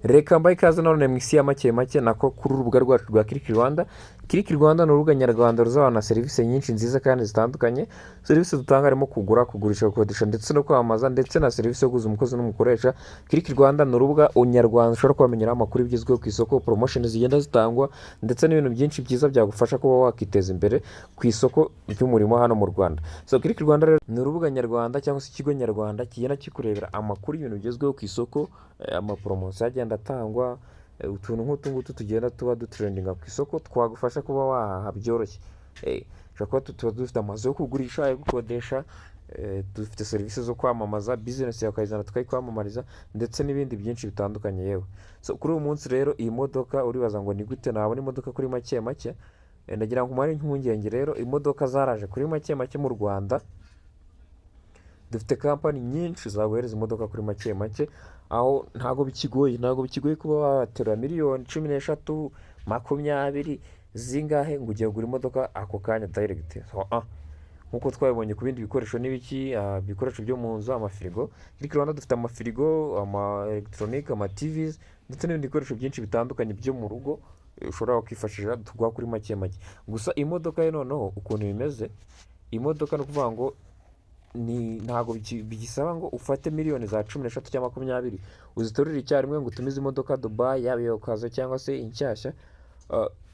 Reka mbahe ikaze none mu isi ya make make, nako kuri urubuga rwacu rwa Click Rwanda. Click Rwanda ni urubuga nyarwanda ruzabana serivisi nyinshi nziza kandi zitandukanye. Serivisi dutanga harimo kugura, kugurisha, gukodesha ndetse no kwamamaza, ndetse na serivisi yo guhuza umukozi n'umukoresha. Click Rwanda ni urubuga nyarwanda ushobora kubamenyeraho amakuru y'ibigezweho ku isoko, promotion zigenda zitangwa, ndetse n'ibintu byinshi byiza byagufasha kuba wakiteza imbere ku isoko ry'umurimo hano mu Rwanda. So Click Rwanda rero ni urubuga nyarwanda cyangwa se ikigo nyarwanda kigenda kikurebera amakuru y'ibintu bigezweho ku isoko, amaporomosiyo agenda atangwa, utuntu nk'utu ngutu tugenda tuba dutrendinga ku isoko twagufasha kuba wahaha byoroshye. Ushobora kuba tuba dufite amazu yo kugurisha, ayo gukodesha, dufite serivisi zo kwamamaza, bizinesi yawe ukayizana tukayikwamamariza, ndetse n'ibindi byinshi bitandukanye yewe. So kuri uyu munsi rero iyi modoka, uribaza ngo ni gute nabona imodoka kuri make make? Ndagira ngo nkumare impungenge rero, imodoka zaraje kuri make make mu Rwanda. Dufite kampani nyinshi zaguhereza imodoka kuri make make, aho ntabwo bikigoye kuba waterura miliyoni 13, 20, zingahe ngo ugiye kugura imodoka ako kanya direct. So, nk'uko twabibonye ku bindi bikoresho n'ibiki, ibikoresho byo mu nzu, amafirigo. Click Rwanda dufite amafirigo, ama elegitoronike, ama TVs ndetse n'ibindi bikoresho byinshi bitandukanye byo mu rugo ushobora kwifashisha tuguha kuri make make. Gusa imodoka yo noneho ukuntu bimeze, imodoka ni ukuvuga ngo ni ntabwo bigisaba ngo ufate miliyoni za 13 cyangwa 20 uziterurire icyarimwe ngo utumize imodoka Dubai, yaba iyo okazo cyangwa se inshyashya.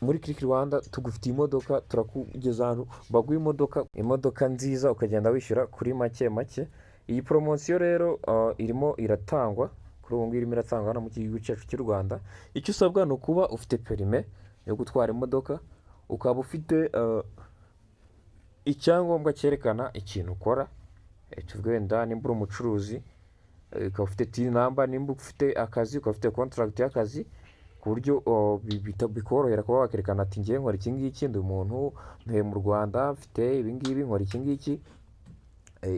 Muri Click Rwanda tugufitiye imodoka, turakugeza ahantu baguha imodoka nziza, ukagenda wishyura kuri make make. Iyi poromosiyo rero irimo iratangwa kuri ubu ngubu, irimo iratangwa hano mu gihugu cyacu cy'u Rwanda. Icyo usabwa ni ukuba ufite perime yo gutwara imodoka, ukaba ufite icyangombwa cyerekana ikintu ukora, tuvuge wenda nimba uri umucuruzi, ukaba ufite TIN number, nimba ufite akazi ukaba ufite contract y'akazi, ku buryo bikorohera kuba wakerekana ati ngewe nkora iki ngiki, ndi umuntu ntuye mu Rwanda, mfite ibi ngibi, nkora iki ngiki,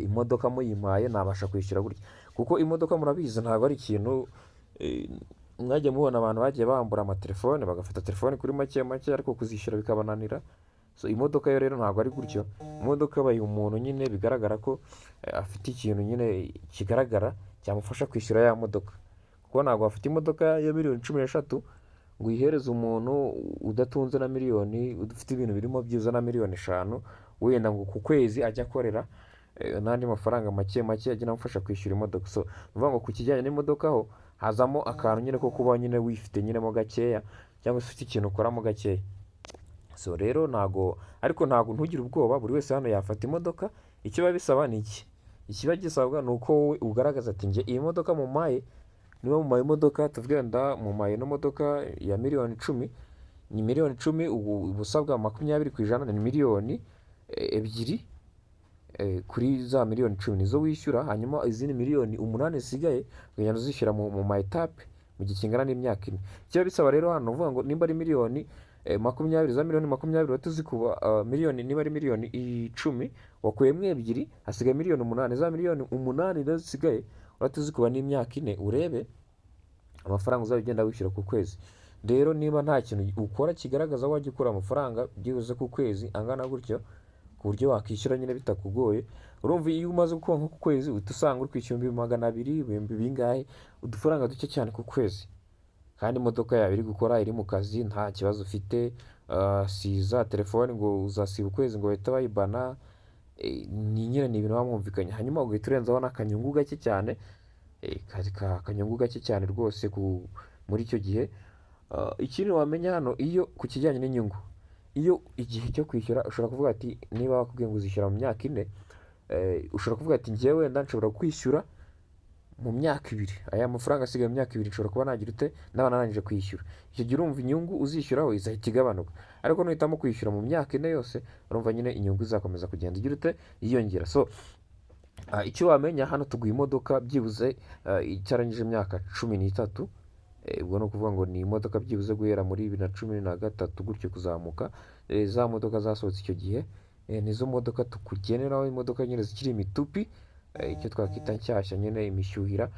imodoka muyimpaye nabasha kwishyura gutya. Kuko imodoka murabizi ntabwo ari ikintu mwajya mubona abantu bagiye bambura amatelefone, bagafata telefone kuri make make ariko kuzishyura bikabananira. So imodoka yo rero ntabwo ari gutyo. Imodoka bayiha umuntu nyine bigaragara ko afite ikintu nyine kigaragara cyamufasha kwishyura ya modoka, kuko ntabwo wafata imodoka ya miliyoni 13 ngo uyihereze umuntu udatunze na miliyoni, udafite ibintu birimo byiza na miliyoni 5 wenda, ngo ku kwezi ajye akorera n'andi mafaranga make make agenda amufasha kwishyura imodoka. So ni ukuvuga ngo ku kijyanye n'imodoka ho hazamo akantu nyine ko kuba nyine wifite nyine mo gakeya, cyangwa se ufite ikintu ukoramo gakeya. So rero ntago, ariko ntago, ntugire ubwoba, buri wese hano yafata imodoka. Icyo biba bisaba ni iki? Ikiba gisabwa ni uko wowe ugaragaza ati njye iyi modoka mumpaye, niba mumpaye imodoka, tuvuge wenda mumpaye ino modoka ya miliyoni 10, ni miliyoni 10, ubu usabwa 20%, ni miliyoni 2 kuri za miliyoni 10 nizo wishyura, hanyuma izindi miliyoni 8 zisigaye ukagenda uzishyura mu ma étapes mu gihe kingana n'imyaka 4. Icyo bisaba rero hano ni ukuvuga ngo nimba ari miliyoni 20, za miliyoni 20 uhita uzikuba miliyoni, niba ari miliyoni 10 wakuyemo 2, hasigaye miliyoni 8. Za miliyoni 8 rero zisigaye urahita uzikuba n'imyaka 4, urebe amafaranga uzajya ugenda wishyura ku kwezi. Rero niba nta kintu ukora kigaragaza wajya ukura amafaranga byibuze ku kwezi angana gutyo, ku buryo wakwishyura nyine bitakugoye, urumva iyo umaze gukora nko ku kwezi uhita usanga uri kwishyura 200,000, ibihumbi bingahe, udufaranga duke cyane ku kwezi, kandi imodoka yawe iri gukora, iri mu kazi, nta kibazo ufite. Si za telefoni ngo uzasiba ukwezi ngo bahite bayibana. Ni nyine ni ibintu muba mwumvikanye, hanyuma ugahita urenzaho n'akanyungu gake cyane, akanyungu gake cyane rwose muri icyo gihe. Ikindi wamenya hano, iyo ku kijyanye n'inyungu, iyo igihe cyo kwishyura, ushobora kuvuga ati niba bakubwiye ngo uzishyura mu myaka 4, ushobora kuvuga ati njyewe wenda nshobora kwishyura mu myaka 2, aya mafaranga asigaye mu myaka 2 nshobora kuba nagira ute, naba narangije kwishyura. Icyo gihe urumva inyungu uzishyuraho izahita igabanuka, ariko nuhitamo kwishyura mu myaka 4 yose, urumva nyine inyungu izakomeza kugenda igira ute, yiyongera. So icyo wamenya hano, tuguha imodoka byibuze itarangije imyaka 13. Ubwo ni ukuvuga ngo ni imodoka byibuze guhera muri 2013 gutyo kuzamuka, za modoka zasohotse icyo gihe, nizo modoka tukugeneraho, imodoka nyine zikiri imitupi, icyo twakwita nshyashya nyine, imishyuhira,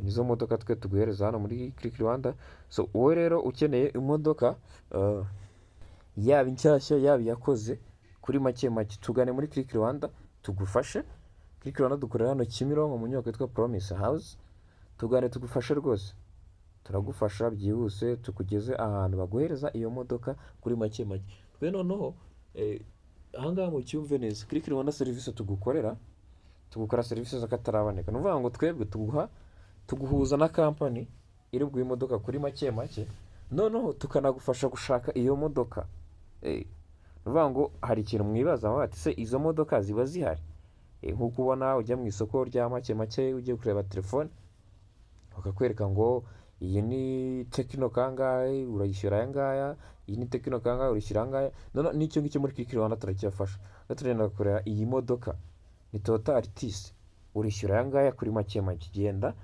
nizo modoka twe tuguhereza hano muri Click Rwanda. So wowe rero ukeneye imodoka, yaba inshyashya, yaba iyakoze, kuri make make, tugane muri Click Rwanda tugufashe. Click Rwanda dukorera hano Kimironko mu nyubako yitwa Promise House. Tugane tugufashe rwose. Turagufasha byihuse, tukugeze ahantu baguhereza iyo modoka kuri make make. Twe noneho ahangaha mucyumve neza, Click Rwanda, serivisi tugukorera, tugukora serivisi z'akataraboneka. Ni ukuvuga ngo twebwe tuguha, tuguhuza na kampani iri buguhe imodoka kuri make make, noneho tukanagufasha gushaka iyo modoka. Ni ukuvuga ngo hari ikintu mwibaza bati: "Se izo modoka ziba zihari?" Nk'uko ubona ujya mu isoko rya make make, ugiye kureba telefone, bakakwereka ngo iyi ni Tecno kangahe, urayishyura aya ngaya, iyi ni Tecno kangahe, urishyura aya ngaya. Noneho n'icyo ngicyo muri Click Rwanda turakibafasha. Rero tugenda kureba iyi modoka ni Toyota Altis, urishyura aya ngaya kuri make make. Genda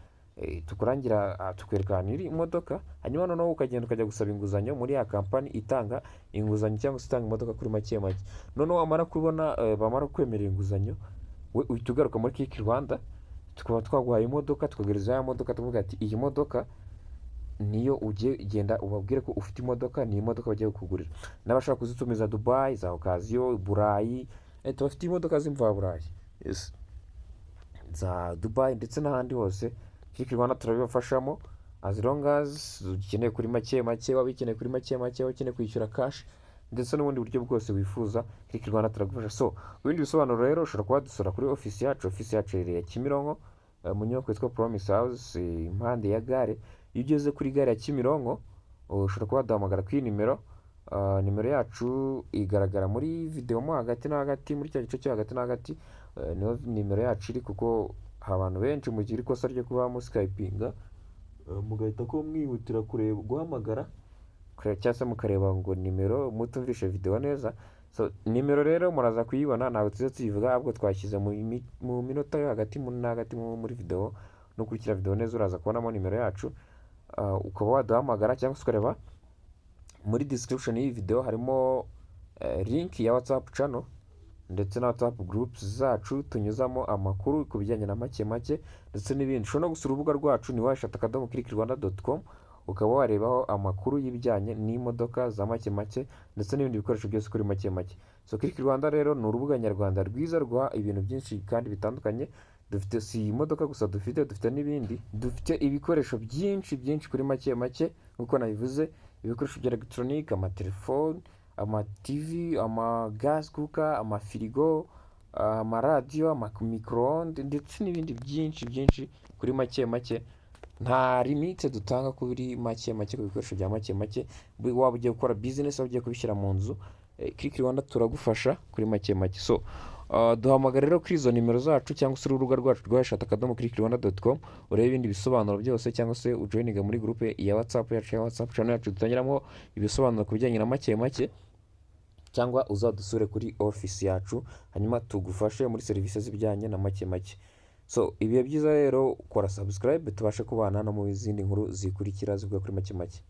tukurangira, tukwereka ahantu iri imodoka, hanyuma noneho ukagenda ukajya gusaba inguzanyo muri ya kampani itanga inguzanyo cyangwa se itanga imodoka kuri make make. Noneho wamara kubona, bamara kwemerera inguzanyo, we uhita ugaruka muri Click Rwanda, tukaba twaguhaye imodoka, tukaguhereza ya modoka, tukavuga ati: "Iyi modoka niyo ugiye, genda ubabwire ko ufite imodoka." Ni imodoka bagiye kukugurira. N'abashaka kuzitumiza Dubai, za occasion, Burayi, tubafite imodoka z'imvaburayi. Yes. Za Dubai ndetse n'ahandi hose, Click Rwanda turabibafashamo, as long as ukeneye kuri make make, waba ukeneye kuri make make, waba ukeneye kwishyura cash, ndetse n'ubundi buryo bwose wifuza, Click Rwanda turagufasha. So ku bindi bisobanuro rero, ushobora kuba wadusura kuri ofisi yacu. Ofisi yacu iherereye Kimironko, mu nyubako yitwa Promise House, impande ya gare. Iyo ugeze kuri gare ya Kimironko, ushobora kuba waduhamagara kuri iyi nimero. Nimero yacu igaragara muri video mo hagati na hagati, muri cya gice cyo hagati na hagati, niho nimero yacu iri, kuko hari abantu benshi mugira ikosa ryo kuba muskippinga, mugahita ko mwihutira kureba guhamagara kureba, cyangwa se mukareba ngo nimero mutumvishe video neza. So nimero rero muraza kuyibona, ntabwo tuza tuyivuga, ahubwo twashyize mu minota yo hagati na hagati muri video. Nukurikira video neza uraza kubonamo nimero yacu, ukaba waduhamagara cyangwa se ukareba muri description y'iyi video, harimo link ya WhatsApp channel ndetse na WhatsApp groups zacu tunyuzamo amakuru ku bijyanye na make make ndetse n'ibindi. Ushobora no gusura urubuga rwacu, ni www.clickrwanda.com, ukaba warebaho amakuru y'ibijyanye n'imodoka za make make ndetse n'ibindi bikoresho byose kuri make make. So Click Rwanda rero ni urubuga nyarwanda rwiza rwa ibintu byinshi kandi bitandukanye. Dufite, si imodoka gusa dufite, dufite n'ibindi, dufite ibikoresho byinshi byinshi kuri make make nk'uko nabivuze: ibikoresho bya elegitoronike, amatelefoni, ama TV, ama gas cooker, amafirigo, amaradiyo, ama micro-onde ndetse n'ibindi byinshi byinshi kuri make make. Nta limite dutanga kuri make make, ku bikoresho bya make make. Waba ugiye gukora business, waba ugiye kubishyira mu nzu, Click Rwanda turagufasha kuri make make. So duhamagara rero kuri izo nimero zacu cyangwa se urubuga rwacu rwa www.clickrwanda.com, urebe ibindi bisobanuro byose, cyangwa se ujoininga muri groupe ya WhatsApp yacu, ya WhatsApp channel yacu dutangiramo ibisobanuro ku bijyanye na make make, cyangwa uzadusure kuri office yacu, hanyuma tugufashe muri serivisi z'ibijyanye na make make. So ibihe byiza rero, kora subscribe tubashe kubana no mu zindi nkuru zikurikira zivuga kuri make make.